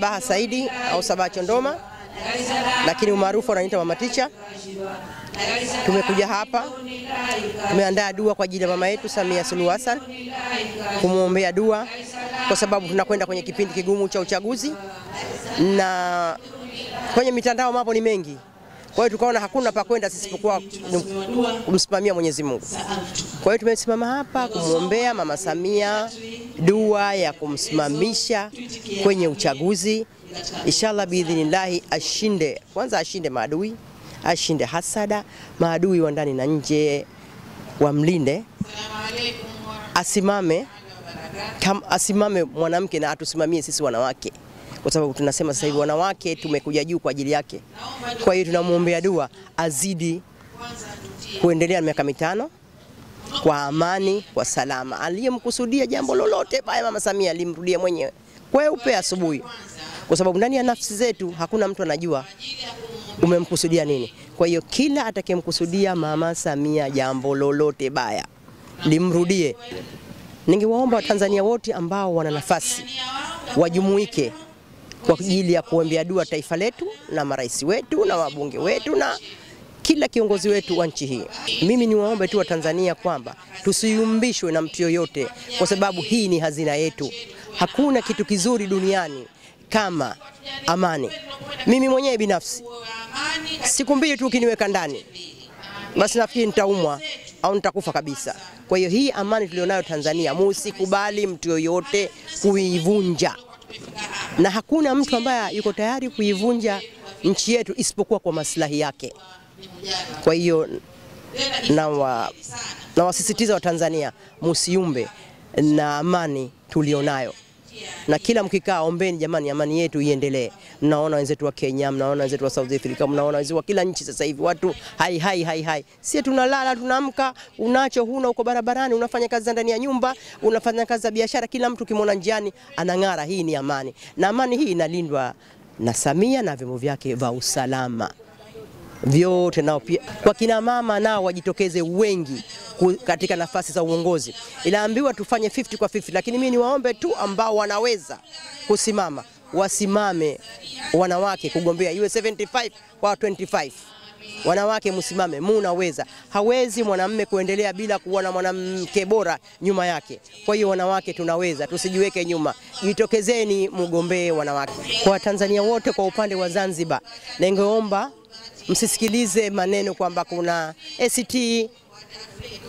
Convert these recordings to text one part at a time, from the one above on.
Sabaha Saidi au Sabaha Chondoma, lakini umaarufu wananiita Mama Ticha. Tumekuja hapa, tumeandaa dua kwa ajili ya mama yetu Samia Suluhu Hassan, kumuombea dua kwa sababu tunakwenda kwenye kipindi kigumu cha uchaguzi na kwenye mitandao mambo ni mengi. Kwa hiyo tukaona hakuna pa kwenda sisi isipokuwa kumsimamia Mwenyezi Mungu. Kwa hiyo tumesimama hapa kumuombea Mama Samia dua ya kumsimamisha kwenye uchaguzi. Inshallah biidhnillahi ashinde. Kwanza ashinde maadui, ashinde hasada, maadui wa ndani na nje wamlinde. Asimame asimame mwanamke na atusimamie sisi wanawake, kwa sababu tunasema sasa hivi wanawake tumekuja juu kwa ajili yake. Kwa hiyo tunamuombea dua azidi kuendelea miaka 5 kwa amani, kwa salama. Aliyemkusudia jambo lolote baya Mama Samia alimrudia mwenyewe kweupe asubuhi, kwa sababu ndani ya nafsi zetu hakuna mtu anajua umemkusudia nini. Kwa hiyo kila atakayemkusudia Mama Samia jambo lolote baya limrudie. Ningewaomba Watanzania wote ambao wana nafasi wajumuike kwa ajili ya kuombea dua taifa letu na marais wetu na wabunge wetu na kila kiongozi wetu wa nchi hii. Mimi niwaombe tu Watanzania kwamba tusiyumbishwe na mtu yoyote, kwa sababu hii ni hazina yetu. Hakuna kitu kizuri duniani kama amani. Mimi mwenyewe binafsi siku 2 tu ukiniweka ndani, basi nafikiri nitaumwa au nitakufa kabisa. Kwa hiyo hii amani tulionayo Tanzania, musikubali mtu yoyote kuivunja. Na hakuna mtu ambaye yuko tayari kuivunja nchi yetu isipokuwa kwa maslahi yake. Kwa hiyo na wasisitiza wa Tanzania, musiumbe na amani tulionayo. Na kila mkikaa ombeni jamani, amani yetu iendelee. Mnaona wenzetu wa Kenya, mnaona wenzetu wa South Africa, mnaona wenzetu wa kila nchi sasa hivi watu hai hai hai hai. Sisi tunalala, tunaamka, unacho huna, uko barabarani, unafanya kazi ndani ya nyumba, unafanya kazi za biashara, kila mtu kimwona njiani anang'ara. Hii ni amani. Na amani hii inalindwa na Samia na vyombo vyake vya usalama vyote. Nao pia kwa kina mama nao wajitokeze wengi katika nafasi za uongozi. Inaambiwa tufanye 50 kwa 50, lakini mimi niwaombe tu ambao wanaweza kusimama wasimame, wanawake kugombea iwe 75 kwa 25. Wanawake msimame, munaweza. Hawezi mwanamume kuendelea bila kuwa na mwanamke bora nyuma yake. Kwa hiyo wanawake tunaweza, tusijiweke nyuma. Jitokezeni mgombee wanawake. Kwa Tanzania wote, kwa upande wa Zanzibar, ningeomba msisikilize maneno kwamba kuna ACT,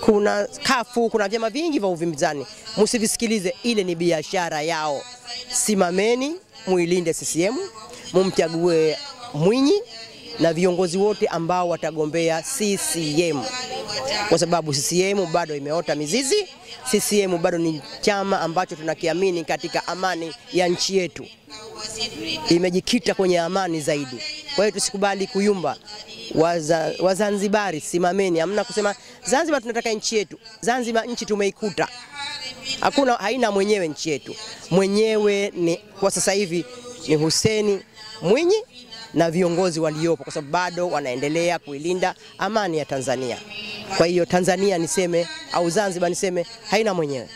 kuna kafu, kuna vyama vingi vya uvimzani. Msivisikilize, ile ni biashara yao. Simameni, muilinde CCM, mumchague Mwinyi na viongozi wote ambao watagombea CCM, kwa sababu CCM bado imeota mizizi. CCM bado ni chama ambacho tunakiamini katika amani ya nchi yetu, imejikita kwenye amani zaidi. Kwa hiyo tusikubali kuyumba. Wazanzibari simameni, hamna kusema Zanzibar tunataka nchi yetu. Zanzibar nchi tumeikuta, hakuna, haina mwenyewe nchi yetu. Mwenyewe ni kwa sasa hivi ni Hussein Mwinyi na viongozi waliopo, kwa sababu bado wanaendelea kuilinda amani ya Tanzania. Kwa hiyo Tanzania niseme au Zanzibar niseme haina mwenyewe.